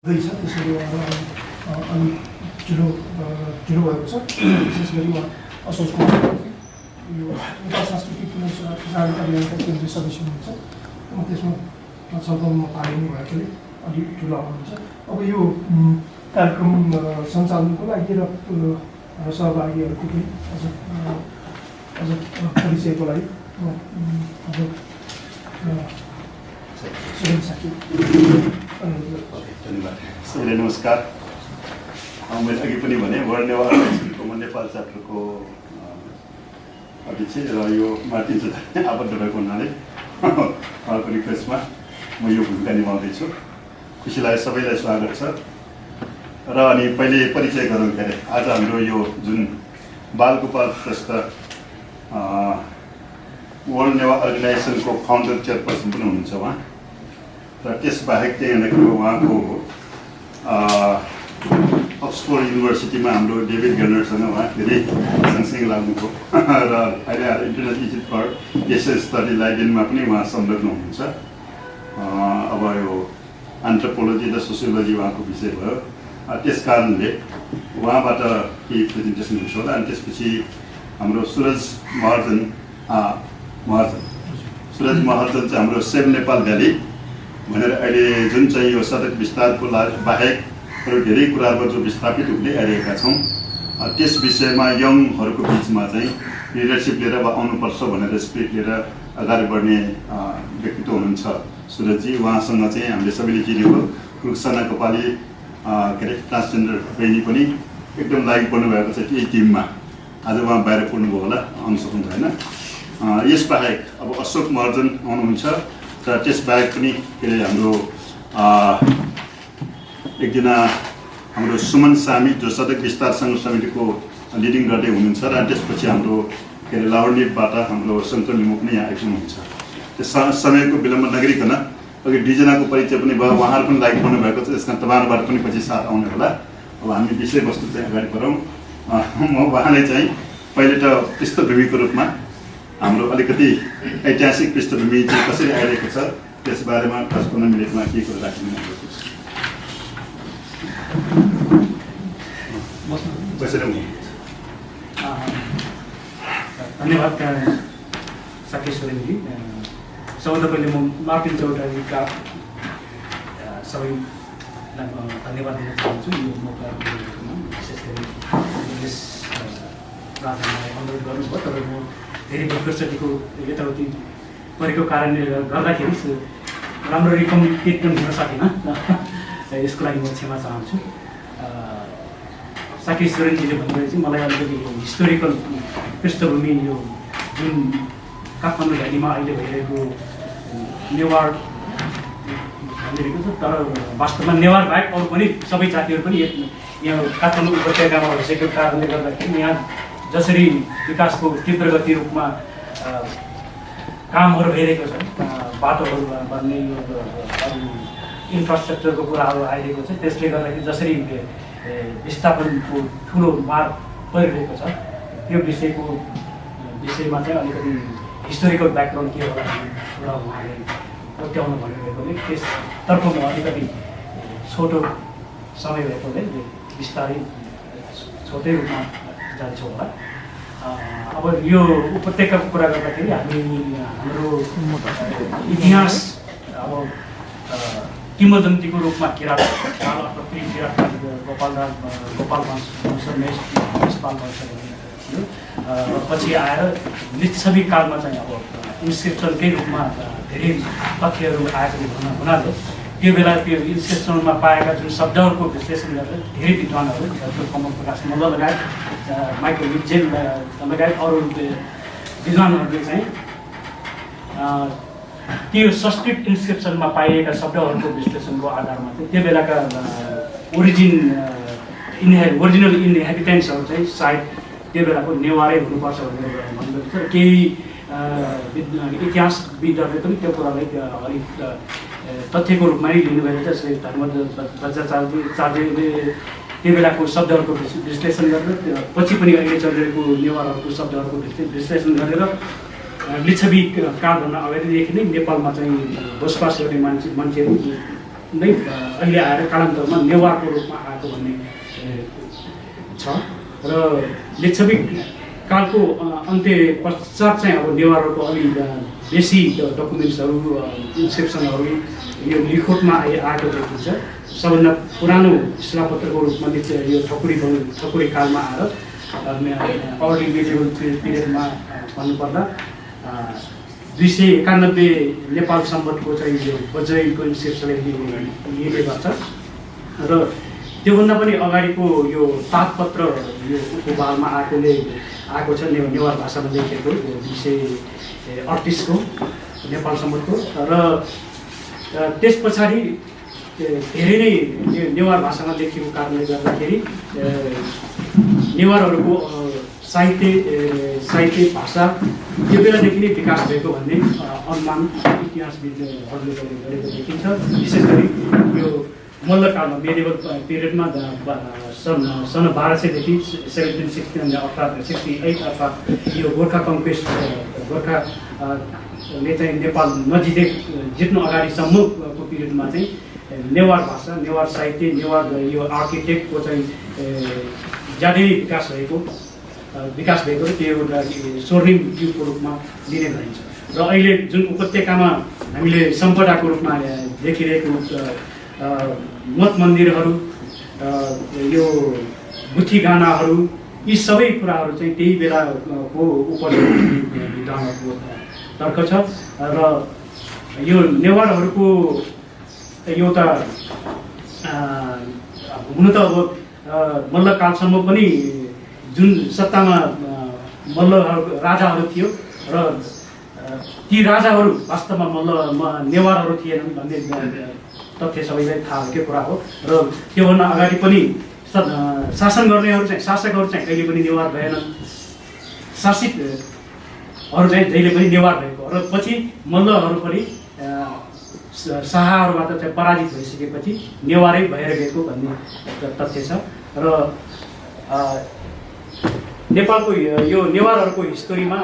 छ त्यसरी अनि ढिलो भएको छ। विशेष गरी असोज कुमार यो नेपाल सांस्कृतिक प्रसारण अभियानका केन्द्रीय सदस्य हुनुहुन्छ। त्यसमा छलफलमा भाग लिनु भएकोले अलिक ठुलो आउनुहुन्छ। अब यो कार्यक्रम सञ्चालनको लागि र सहभागीहरूको पनि अझ परिचयको लागि धन्यवाद। सबैलाई नमस्कार। मैले अघि पनि भने वर्ल्ड नेवार अर्गनाइजेसनको म नेपाल च्याप्टरको अध्यक्ष र यो मार्टिन चाहिँ आबद्ध भएको हुनाले उहाँको रिक्वेस्टमा म यो भूमिका निभाउँदैछु। खुसी लाग्यो, सबैलाई स्वागत छ। र अनि पहिले परिचय गरौँ। के अरे आज हाम्रो यो जुन बालगोपाल श्रेष्ठ वर्ल्ड नेवार अर्गनाइजेसनको फाउन्डर चेयरपर्सन पनि हुनुहुन्छ उहाँ। र त्यसबाहेक चाहिँ हेर्दाखेरि उहाँको अक्सफोर्ड युनिभर्सिटीमा हाम्रो डेभिड गेर्नरसँग उहाँ धेरै सँगसँगै लाग्नुभयो र अहिले आएर international institute for Asian study लाइब्रेरीमा पनि उहाँ संलग्न हुनुहुन्छ। अब यो एन्थ्रोपोलोजी र सोसियोलोजी उहाँको विषय भयो। त्यस कारणले उहाँबाट केही प्रेजेन्टेसन हुन्छ होला। अनि त्यसपछि हाम्रो सुरज महर्जन चाहिँ हाम्रो सेभ नेपाल भ्याली भनेर अहिले जुन चाहिँ यो सडक विस्तारको बाहेक अरू धेरै कुराहरूमा जो विस्थापित हुँदै आइरहेका छौँ त्यस विषयमा यङहरूको बिचमा चाहिँ लिडरसिप लिएर वा आउनुपर्छ भनेर स्पिरिट लिएर अगाडि बढ्ने व्यक्तित्व हुनुहुन्छ सुरजजी। उहाँसँग चाहिँ हामीले सबैले चिनेको रुक्साना कपाली के अरे ट्रान्सजेन्डर बहिनी पनि एकदम लागि पर्नु भएको छ यही टिममा। आज उहाँ बाहिर पुग्नुभयो होला, आउनु सक्नु भएन। यसबाहेक अब अशोक महर्जन आउनुहुन्छ र त्यसबाहेक पनि के अरे हाम्रो एकजना हाम्रो सुमन सामी जो सडक विस्तार सङ्घ समितिको लिडिङ गर्दै हुनुहुन्छ। र त्यसपछि हाम्रो के अरे लाहोरनिटबाट हाम्रो शङ्कर लिम्बू पनि यहाँ आइपुग्नुहुन्छ। त्यो समयको विलम्ब नगरिकन अघि दुईजनाको परिचय पनि भयो, उहाँहरू पनि लागि पर्नु भएको छ। यसमा तपाईँहरूबाट पनि पछि साथ आउने होला। अब हामी विषयवस्तु चाहिँ अगाडि बढौँ। म उहाँलाई चाहिँ पहिले त पृष्ठभूमिको रूपमा हाम्रो अलिकति ऐतिहासिक पृष्ठभूमि चाहिँ कसरी आइरहेको छ त्यसबारेमा 10-15 मिनटमा के कुरा राख्नु धन्यवाद साकेश्वरीजी। सबभन्दा पहिले म मार्टिन चौधरीका सबैलाई धन्यवाद दिन चाहन्छु। यो मौका विशेष गरी यस प्रार्थनालाई अनुरोध गर्नुभयो। तर म धेरै दुर्गतिको यताउति परेको कारणले गर्दाखेरि राम्ररी कम्युनिकेट पनि हुन सकिनँ। यसको लागि म क्षमा चाहन्छु। साकेश्वरजीले भन्नुभयो चाहिँ मलाई अलिकति हिस्टोरिकल पृष्ठभूमि यो जुन काठमाडौँ भ्यालीमा अहिले भइरहेको नेवार भनिरहेको छ। तर वास्तवमा नेवार बाहेक अरू पनि सबै जातिहरू पनि यहाँ काठमाडौँ उपत्यकामा भइसकेको कारणले गर्दाखेरि यहाँ जसरी विकासको तीव्र गति रूपमा कामहरू भइरहेको छ, बाटोहरू बन्ने अरू इन्फ्रास्ट्रक्चरको कुराहरू आइरहेको छ, त्यसले गर्दाखेरि जसरी विस्थापनको ठुलो मार परिरहेको छ त्यो विषयमा चाहिँ अलिकति हिस्टोरिकल ब्याकग्राउन्ड के होला एउटा उहाँले प्रत्याउनु भनिरहेकोले त्यसतर्फ म अलिकति छोटो समय भएकोले बिस्तारै छोटै रूपमा जान्छौँ होला। अब यो उपत्यकाको कुरा गर्दाखेरि हाम्रो इतिहास अब किंवदन्तीको रूपमा किराँत गोपाल वंश मेषपाल वंश थियो। पछि आएर लिच्छवी कालमा चाहिँ अब इन्स्क्रिप्सनकै रूपमा धेरै तथ्यहरू आएको हुनाले त्यो बेला त्यो इन्स्क्रिप्सनमा पाएका जुन शब्दहरूको विश्लेषण गरेर धेरै विद्वानहरू डक्टर कमल प्रकाश मल्ल लगायत माइकल मिक्जेल लगायत अरू विद्वानहरूले चाहिँ त्यो संस्कृत इन्स्क्रिप्सनमा पाइएका शब्दहरूको विश्लेषणको आधारमा चाहिँ त्यो बेलाका ओरिजिनल इन्हेबिटेन्ट्सहरू चाहिँ सायद त्यो बेलाको नेवारै हुनुपर्छ भनेर भन्नुभएको छ। केही इतिहासविदहरूले पनि त्यो कुरालाई अलिक तथ्यको रूपमा नै लिनुभएको छ। श्री धर्मचार्यले त्यो बेलाको शब्दहरूको विश्लेषण गरेर पछि पनि अहिले चलिरहेको नेवारहरूको शब्दहरूको विश्लेषण गरेर लिच्छवी कालभन्दा अगाडिदेखि नै नेपालमा चाहिँ बसोबास गर्ने मान्छेहरू नै अहिले आएर कालान्तरमा नेवारको रूपमा आएको भन्ने छ र लिच्छवी कालको अन्त्य पश्चात चाहिँ अब नेवारहरूको अलि बेसी डकुमेन्ट्सहरू इन्स्क्रिप्सनहरू यो लिखोटमा आएको देखिन्छ। सबभन्दा पुरानो शिलापत्रको रूपमा यो ठकुरी कालमा आएर अर्ली मेडिभल पिरियडमा भन्नुपर्दा 291 नेपाल सम्बन्धको चाहिँ यो बजैको इन्स्क्रिप्सनले लिने गर्छ र त्योभन्दा पनि अगाडिको यो तातपत्र यो उपभालमा आएको छ नेवार भाषामा लेखेको 238 को नेपाल सम्बन्धको र त्यस पछाडि धेरै नै नेवार भाषामा लेखिएको कारणले गर्दाखेरि नेवारहरूको साहित्य भाषा त्यो बेलादेखि नै विकास भएको भन्ने अनुमान इतिहासविदहरूले गरेको देखिन्छ। विशेष गरी यो मल्लकालमा मेडिभल पिरियडमा सन् 1200 देखि 1769 अर्थात् 68 अर्थात् यो गोर्खा कन्क्वेस्ट गोर्खाले चाहिँ नेपाल जित्नु अगाडिसम्मको पिरियडमा चाहिँ नेवार भाषा, नेवार साहित्य, नेवार यो आर्किटेक्टको चाहिँ ज्यादै विकास भएको त्यो एउटा स्वर्णिम युगको रूपमा लिने गरिन्छ। र अहिले जुन उपत्यकामा हामीले सम्पदाको रूपमा देखिरहेको मठ मन्दिरहरू, यो गुठी गानाहरू, यी सबै कुराहरू चाहिँ त्यही बेलाको उपजको तर्क छ। र यो नेवारहरूको एउटा हुन त अब मल्लकालसम्म पनि जुन सत्तामा राजाहरू थियो र ती राजाहरू वास्तवमा नेवारहरू थिएनन् भन्ने तथ्य सबैलाई थाहा भएको कुरा हो। र त्योभन्दा अगाडि पनि शासक गर्नेहरू चाहिँ कहिले पनि नेवार भएनन्, शासितहरू चाहिँ जहिले पनि नेवार भएको र पछि मल्लहरू पनि शाहहरूबाट चाहिँ पराजित भइसकेपछि नेवारै भएर गएको भन्ने तथ्य छ। र नेपालको यो नेवारहरूको हिस्टोरीमा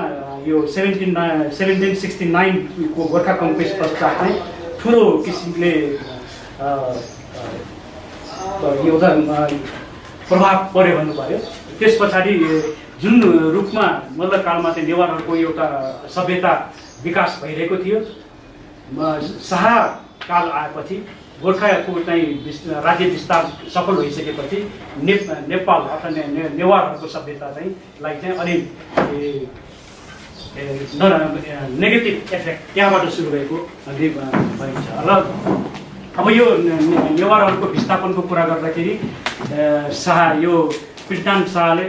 यो 1769 को गोर्खा कन्क्वेस्ट पश्चात चाहिँ ठुलो किसिमले एउटा प्रभाव पर्यो भन्नु पर्यो। त्यस पछाडि जुन रूपमा मल्लकालमा चाहिँ नेवारहरूको एउटा सभ्यता विकास भइरहेको थियो, शाहकाल आएपछि गोर्खाको चाहिँ राज्य विस्तार सफल भइसकेपछि नेपाल अर्थात् नेवारहरूको सभ्यता चाहिँ अलि नेगेटिभ इफेक्ट त्यहाँबाट सुरु भएको भन्ने भनिन्छ। र अब यो नेवारहरूको विस्थापनको कुरा गर्दाखेरि यो पृथ्वी शाहले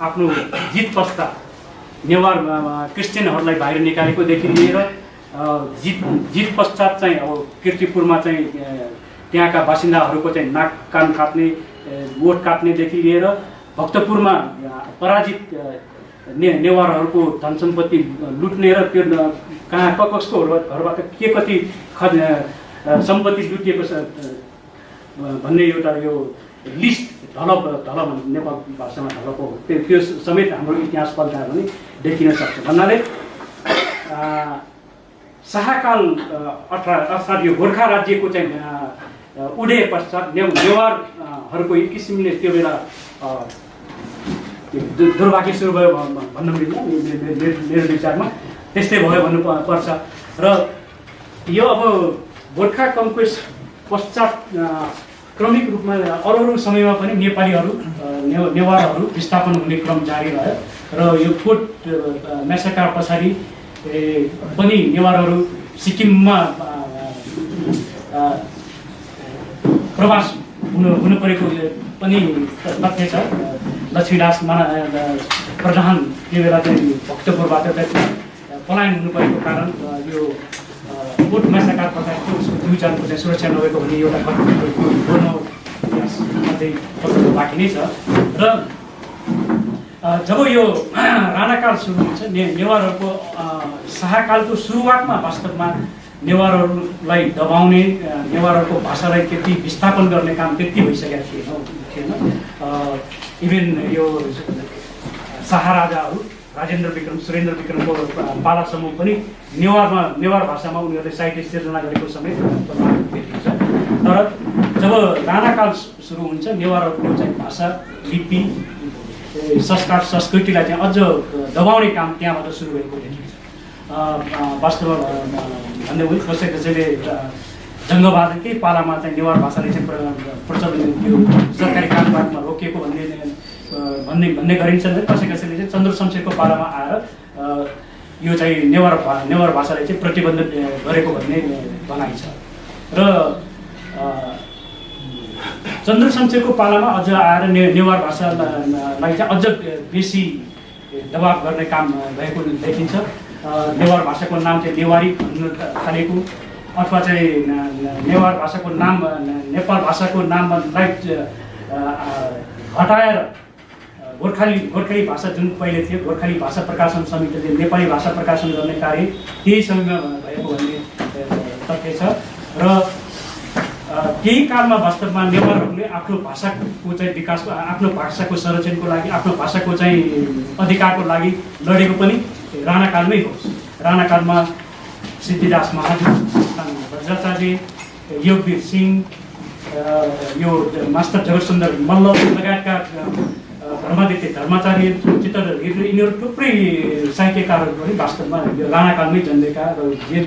आफ्नो जित पश्चात नेवार क्रिस्चियनहरूलाई बाहिर निकालेकोदेखि लिएर जित पश्चात चाहिँ अब किर्तिपुरमा चाहिँ त्यहाँका बासिन्दाहरूको चाहिँ नाक कान काट्ने, गोठ काट्नेदेखि लिएर भक्तपुरमा पराजित नेवारहरूको धन सम्पत्ति लुट्ने र त्यो कहाँ कसको घरबाट के कति सम्पत्ति लुटिएको छ भन्ने एउटा यो लिस्ट ढलप नेपाल भाषामा ढलप हो, त्यो समेत हाम्रो इतिहास पल्टायो भने देखिन सक्छ। भन्नाले शाहकाल अर्थात् यो गोर्खा राज्यको चाहिँ उदय पश्चात नेवारहरूको एक किसिमले त्यो बेला दुर्भाग्य सुरु भयो भन्न मिल्दैन मेरो विचारमा, त्यस्तै भयो भन्नुपर्छ। र यो अब गोर्खा कन्क्वेस्ट पश्चात क्रमिक रूपमा अरू समयमा पनि नेवारहरू विस्थापन हुने क्रम जारी रह्यो र यो फोर्ट म्यासाकार पछाडि पनि नेवारहरू सिक्किममा प्रवास हुनु परेको पनि तथ्य छ। लक्ष्मीदास प्रधान त्यो बेला चाहिँ भक्तपुरबाट पलायन हुनु परेको कारण यो कोट म्यासाकार पछाडि उसको दुईजनाको चाहिँ सुरक्षा नभएको भन्ने एउटा पत्रको बाँकी नै छ। र जब यो राणाकाल सुरु हुन्छ, नेवारहरूको शाहकालको सुरुवातमा वास्तवमा नेवारहरूलाई दबाउने, नेवारहरूको भाषालाई त्यति विस्थापन गर्ने काम त्यति भइसकेको थिएन। इभन यो शाह राजाहरू राजेन्द्र विक्रम, सुरेन्द्र विक्रमको पालासम्म पनि नेवार भाषामा उनीहरूले साहित्य सिर्जना गरेको समेत देखिन्छ। तर जब राणाकाल सुरु हुन्छ नेवारहरूको चाहिँ भाषा लिपि संस्कार संस्कृतिलाई चाहिँ अझ दबाउने काम त्यहाँबाट सुरु भएको देखिन्छ। वास्तवमा भन्ने हो कसै कसैले जङ्गबहादुरकै पालामा चाहिँ नेवार भाषाले चाहिँ प्रचलन त्यो सरकारी कामकाजमा रोकिएको भन्ने गरिन्छ। कसै कसैले चाहिँ चन्द्र शमशेरको पालामा आएर यो चाहिँ नेवार भाषालाई चाहिँ प्रतिबन्धित गरेको भन्ने भनाइ छ। र चन्द्र शमशेरको पालामा अझ आएर नेवार भाषालाई चाहिँ अझ बेसी दबाव गर्ने काम भएको देखिन्छ। नेवार भाषाको नाम चाहिँ नेवारी भन्न थालेको अथवा चाहिँ नेवार भाषाको नाम नेपाल भाषाको नामलाई हटाएर गोर्खाली भाषा जुन पहिले थियो गोर्खाली भाषा प्रकाशन समितिले नेपाली भाषा प्रकाशन गर्ने कार्य त्यही समयमा भएको भन्ने तथ्य छ। र केही कालमा वास्तवमा नेवारहरूले आफ्नो भाषाको चाहिँ विकासको आफ्नो भाषाको संरक्षणको लागि आफ्नो भाषाको चाहिँ अधिकारको लागि लडेको पनि राणाकालमै हो। राणाकालमा सिद्धिदास महादेव, वज्राचार्य, योगवीर सिंह, यो मास्टर जगतसुन्दर मल्ल लगायतका धर्मादित्य धर्माचार्य, चित्तधर घिर्रे यिनीहरू थुप्रै साहित्यकारहरू पनि वास्तवमा यो राणाकालमै जन्मेका र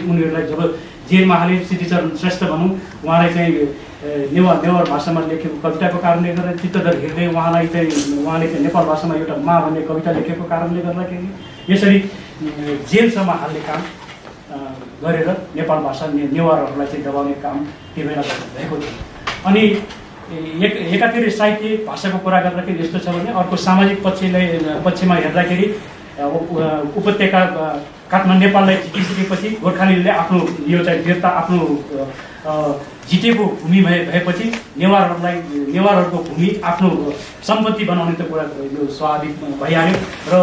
उनीहरूलाई जब जेलमा हाले सिद्धिचरण श्रेष्ठ भनौँ उहाँलाई चाहिँ नेवार भाषामा लेखेको कविताको कारणले गर्दा चित्तधर घिर्रे उहाँले चाहिँ नेपाल भाषामा एउटा मा भन्ने कविता लेखेको कारणले गर्दाखेरि यसरी जेलसम्म हाल्ने काम गरेर नेपाल भाषा नेवारहरूलाई चाहिँ दबाउने काम त्यो बेला भएको थियो। अनि एकातिर साहित्य भाषाको कुरा गर्दाखेरि यस्तो छ भने अर्को सामाजिक पक्षमा हेर्दाखेरि उपत्यका काठमाडौँ नेपाललाई जितिसकेपछि गोर्खालीले आफ्नो यो चाहिँ फिर्ता आफ्नो जितेको भूमि भएपछि नेवारहरूको भूमि आफ्नो सम्पत्ति बनाउने त कुरा यो स्वाभाविक भइहाल्यो र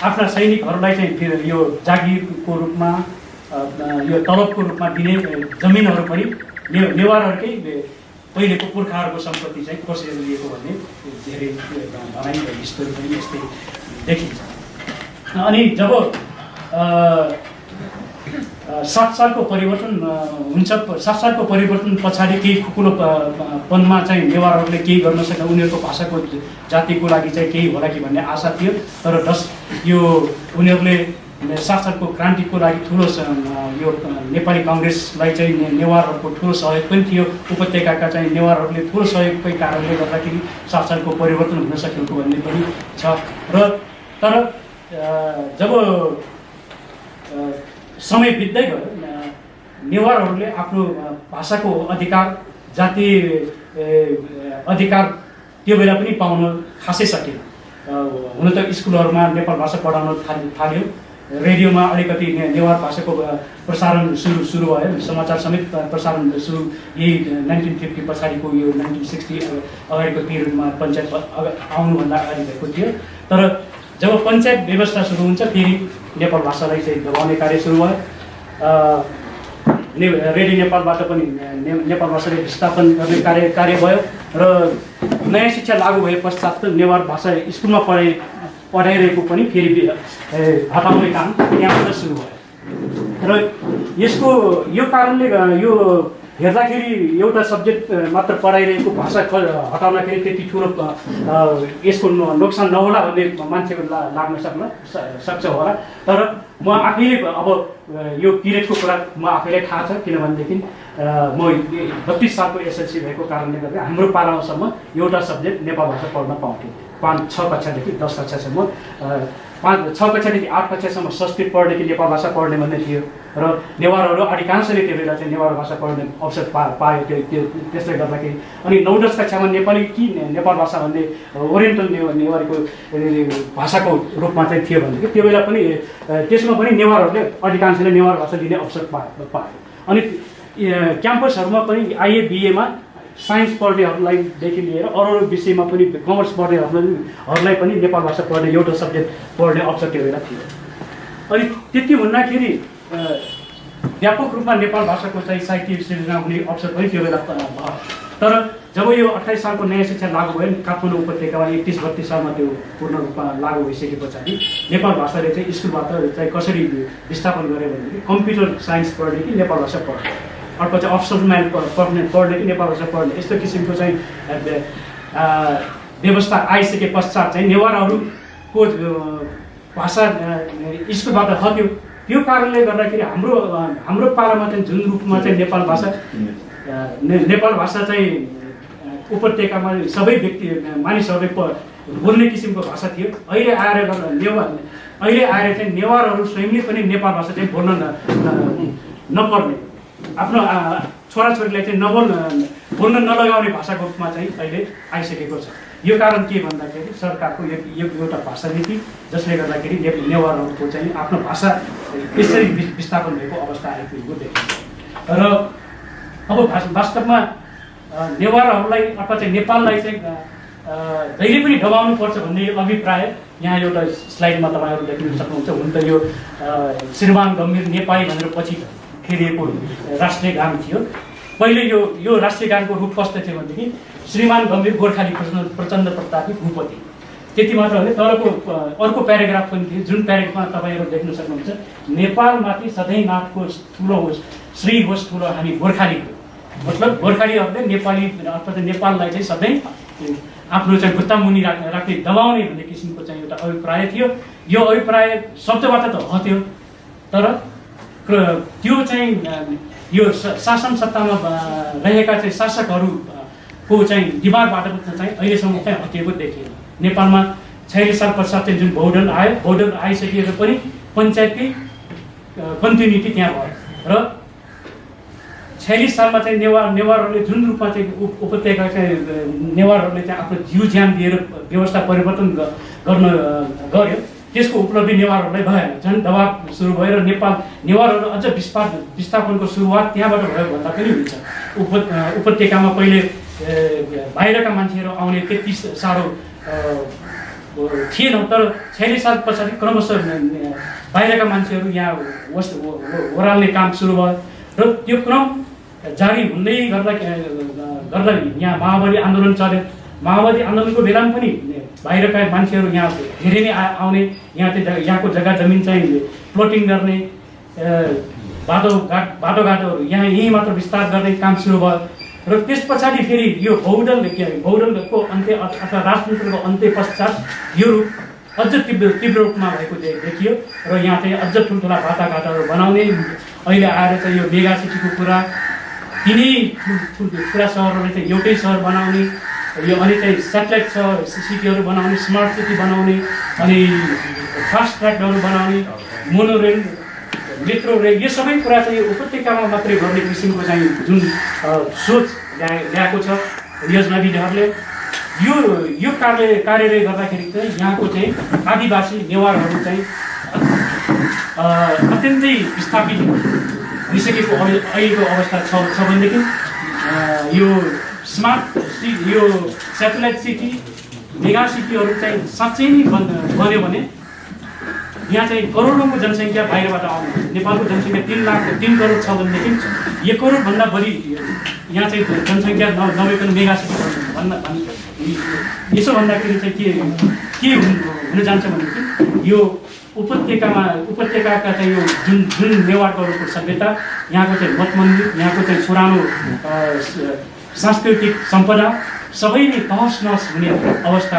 आफ्ना सैनिकहरूलाई चाहिँ यो जागिरको रूपमा यो तलबको रूपमा दिने जमिनहरू पनि नेवारहरूकै पहिलेको पुर्खाहरूको सम्पत्ति चाहिँ कसरी लिएको भन्ने धेरै भनाइ र हिस्टोरी पनि यस्तै देखिन्छ। अनि जब 7 सालको परिवर्तन हुन्छ 7 सालको परिवर्तन पछाडि केही खुकुलो पनमा चाहिँ नेवारहरूले केही गर्न सक्ने उनीहरूको भाषाको जातिको लागि चाहिँ केही होला कि भन्ने आशा थियो। तर यो उनीहरूले 7 सालको क्रान्तिको लागि ठुलो यो नेपाली काङ्ग्रेसलाई चाहिँ नेवारहरूको ठुलो सहयोग पनि थियो। उपत्यकाका चाहिँ नेवारहरूले ठुलो सहयोगकै कारणले गर्दाखेरि 7 सालको परिवर्तन हुन सकेको भन्ने पनि छ। र तर जब समय बित्दै गयो नेवारहरूले आफ्नो भाषाको अधिकार जातीय अधिकार त्यो बेला पनि पाउन खासै सकेन। हुन त स्कुलहरूमा नेपाल भाषा पढाउन थाल्यो, रेडियोमा अलिकति नेवार भाषाको प्रसारण सुरु भयो, समाचार समेत प्रसारण सुरु यही 1950 पछाडिको यो 1960 अगाडिको पिरियडमा पञ्चायत आउनुभन्दा अगाडि भएको थियो। तर जब पञ्चायत व्यवस्था सुरु हुन्छ फेरि नेपाल भाषालाई चाहिँ दबाउने कार्य सुरु भयो। रेडियो नेपालबाट पनि नेपाल भाषाले विस्थापन गर्ने कार्य भयो र नयाँ शिक्षा लागू भए पश्चात नेवार भाषा स्कुलमा पढाइरहेको पनि फेरि हटाउने काम यहाँबाट सुरु भयो। र यो कारणले यो हेर्दाखेरि एउटा सब्जेक्ट मात्र पढाइरहेको भाषा हटाउँदाखेरि त्यति ठुलो यसको नोक्सान नहोला भन्ने मान्छेको लाग्न सक्छ होला। तर म आफैले अब यो पिरियडको कुरा म आफैलाई थाहा छ, किनभनेदेखि म 32 सालको एसएलसी भएको कारणले गर्दा हाम्रो पालासम्म एउटा सब्जेक्ट नेपाल भाषा पढ्न पाउँथ्यो। 5-6 कक्षादेखि 10 कक्षासम्म 6 कक्षादेखि 8 कक्षासम्म संस्कृत पढ्ने कि नेपाल भाषा पढ्ने भन्ने थियो। र नेवारहरू अधिकांशले त्यो बेला चाहिँ नेपाल भाषा पढ्ने अवसर पायो। त्यसले गर्दाखेरि अनि 9-10 कक्षामा नेपाली कि नेपाल भाषा भन्ने ओरिएन्टल नेवारीको भाषाको रूपमा चाहिँ थियो भनेदेखि त्यो बेला पनि त्यसमा पनि नेवारहरूले अधिकांशले नेवार भाषा लिने अवसर पायो। अनि क्याम्पसहरूमा पनि आइए बिएमा साइन्स पढ्नेहरूलाईदेखि लिएर अरू विषयमा पनि कमर्स पढ्नेहरूलाई पनि नेपाल भाषा पढ्ने एउटा सब्जेक्ट पढ्ने अवसर त्यो बेला थियो। अनि त्यति हुँदाखेरि व्यापक रूपमा नेपाल भाषाको चाहिँ साहित्य सृजना हुने अवसर पनि त्यो बेला भयो। तर जब यो 28 सालको नयाँ शिक्षा लागू भयो काठमाडौँ उपत्यकामा 31-32 सालमा त्यो पूर्ण रूपमा लागू भइसके पछाडि नेपाल भाषाले चाहिँ स्कुलबाट चाहिँ कसरी विस्थापन गर्यो भनेदेखि कम्प्युटर साइन्स पढ्ने कि नेपाल भाषा पढ्ने अर्को चाहिँ अप्सनमा पढ्ने कि नेपाल भाषा पढ्ने, यस्तो किसिमको चाहिँ व्यवस्था आइसके पश्चात चाहिँ नेवारहरूको भाषा स्कुलबाट हट्यो। त्यो कारणले गर्दाखेरि हाम्रो पालामा चाहिँ जुन रूपमा चाहिँ नेपाल भाषा चाहिँ उपत्यकामा सबै मानिसहरूले बोल्ने किसिमको भाषा थियो। अहिले आएर चाहिँ नेवारहरू स्वयंले पनि नेपाल भाषा चाहिँ बोल्न नपर्ने, आफ्नो छोराछोरीलाई चाहिँ बोल्न नलगाउने भाषाको रूपमा चाहिँ अहिले आइसकेको छ। यो कारण के भन्दाखेरि सरकारको यो एउटा भाषा नीति, जसले गर्दाखेरि नेवारहरूको चाहिँ आफ्नो भाषा यसरी विस्थापन भएको अवस्था आइपुगेको देखिन्छ। र अब वास्तवमा नेवारहरूलाई अथवा चाहिँ नेपाललाई चाहिँ जहिले पनि दबाउनु पर्छ भन्ने अभिप्राय यहाँ एउटा स्लाइडमा तपाईँहरू देख्न सक्नुहुन्छ। हुन त यो श्रीमान गम्भीर नेपाली भनेर पछि फेरिएको राष्ट्रिय गान थियो। पहिले यो राष्ट्रिय गानको रूप कस्तो थियो भनेदेखि श्रीमान गम्भीर गोर्खाली प्रचण्ड प्रतापी भूपति, त्यति मात्र होइन। तलको अर्को प्याराग्राफ पनि थियो, जुन प्याराग्राफमा तपाईँहरू देख्न सक्नुहुन्छ, नेपालमाथि सधैँ नाथको ठुलो होस्, श्री होस् ठुलो हामी गोर्खालीको। मतलब गोर्खालीहरूले नेपाली अथवा नेपाललाई चाहिँ सधैँ आफ्नो चाहिँ खुट्टा मुनि राख्ने दबाउने भन्ने किसिमको चाहिँ एउटा अभिप्राय थियो। यो अभिप्राय शब्दबाट त हट्यो, तर त्यो चाहिँ यो शासन सत्तामा रहेका चाहिँ शासकहरूको चाहिँ दिमागबाट चाहिँ अहिलेसम्म चाहिँ हटिएको देखियो। नेपालमा 46 साल पश्चात चाहिँ जुन बहुदल आयो, बहुदल आइसकेर पनि पञ्चायतकै कन्टिन्युटी त्यहाँ भयो। र 46 सालमा चाहिँ नेवारहरूले जुन रूपमा चाहिँ उपत्यका चाहिँ नेवारहरूले चाहिँ आफ्नो जीव ज्यान दिएर व्यवस्था परिवर्तन गर्यो, त्यसको उपलब्धि नेवारहरूलाई भएन। झन् दबाब सुरु भयो र नेवारहरू अझ विस्थापनको सुरुवात त्यहाँबाट भयो भन्दा पनि हुन्छ। उपत्यकामा पहिले बाहिरका मान्छेहरू आउने त्यति साह्रो थिएन, तर 46 साल पछाडि क्रमशः बाहिरका मान्छेहरू यहाँ ओह्राल्ने काम सुरु भयो र त्यो क्रम जारी हुँदै गर्दा यहाँ माओवादी आन्दोलन चल्यो। माओवादी आन्दोलनको बेलामा पनि बाहिरका मान्छेहरू यहाँ धेरै नै आउने, यहाँको जग्गा जमिन चाहिँ प्लटिङ गर्ने, बाटोघाटोहरू यहीँ मात्र विस्तार गर्ने काम सुरु भयो। र त्यस पछाडि फेरि यो बहुदलको अन्त्य अथवा राजतन्त्रको अन्त्य पश्चात यो रूप अझ तीव्र रूपमा भएको देखियो। र यहाँ चाहिँ अझ ठुल्ठुला बाटाघाटाहरू बनाउने, अहिले आएर चाहिँ यो मेगा सिटीको कुरा, तिनै ठुल्ठुला सहरहरूलाई चाहिँ एउटै सहर बनाउने, यो अनि चाहिँ सेटेलाइट सिटीहरू बनाउने, स्मार्ट सिटी बनाउने, अनि फास्ट ट्र्याकहरू बनाउने, मोनोरेल, मेट्रो रेल, यो सबै कुरा चाहिँ उपत्यकामा मात्रै गर्ने किसिमको चाहिँ जुन सोच ल्याएको छ योजनाविदहरूले, यो कार्यले गर्दाखेरि चाहिँ यहाँको चाहिँ आदिवासी नेवारहरू चाहिँ अत्यन्तै विस्थापित भइसकेको अहिलेको अवस्था छ भनेदेखि यो स्मार्ट सिटी, यो सेटेलाइट सिटी, मेगा सिटीहरू चाहिँ साँच्चै नै बन्यो भने यहाँ चाहिँ करोडौँको जनसङ्ख्या बाहिरबाट आउने, नेपालको जनसङ्ख्या 3 करोड छ भनेदेखि 1 करोडभन्दा बढी यहाँ चाहिँ जनसङ्ख्या नभइकन मेगा सिटी यसो भन्दाखेरि चाहिँ के हुन जान्छ भनेदेखि यो उपत्यकाका चाहिँ यो जुन नेवारहरूको सभ्यता, यहाँको चाहिँ मठ मन्दिर, यहाँको चाहिँ पुरानो सांस्कृतिक सम्पदा सबै नै तहस नहस हुने अवस्था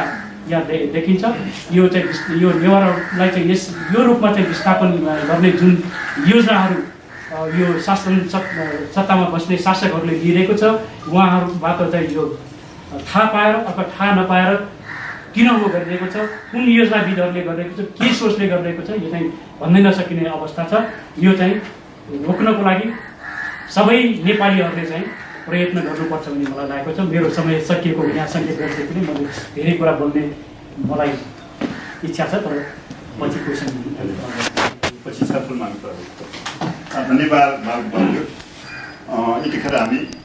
यहाँ देखिन्छ। यो नेवारहरूलाई चाहिँ यो रूपमा चाहिँ विस्थापन गर्ने जुन योजनाहरू यो शासन सत्तामा बस्ने शासकहरूले लिइरहेको छ, उहाँहरूबाट चाहिँ यो थाहा पाएर अथवा थाहा नपाएर किन हो गरिरहेको छ, कुन योजनाविदहरूले गरिरहेको छ, के सोचले गरिरहेको छ, यो चाहिँ भन्नै नसकिने अवस्था छ। यो चाहिँ रोक्नको लागि सबै नेपालीहरूले चाहिँ प्रयत्न गर्नुपर्छ भन्ने मलाई लागेको छ। मेरो समय सकिएको यहाँ सङ्केत गरिसकेको पनि मैले धेरै कुरा बोल्ने मलाई इच्छा छ, तर पछि क्वेसन पछि छलफल माग्नु पर्यो। धन्यवाद। यतिखेर हामी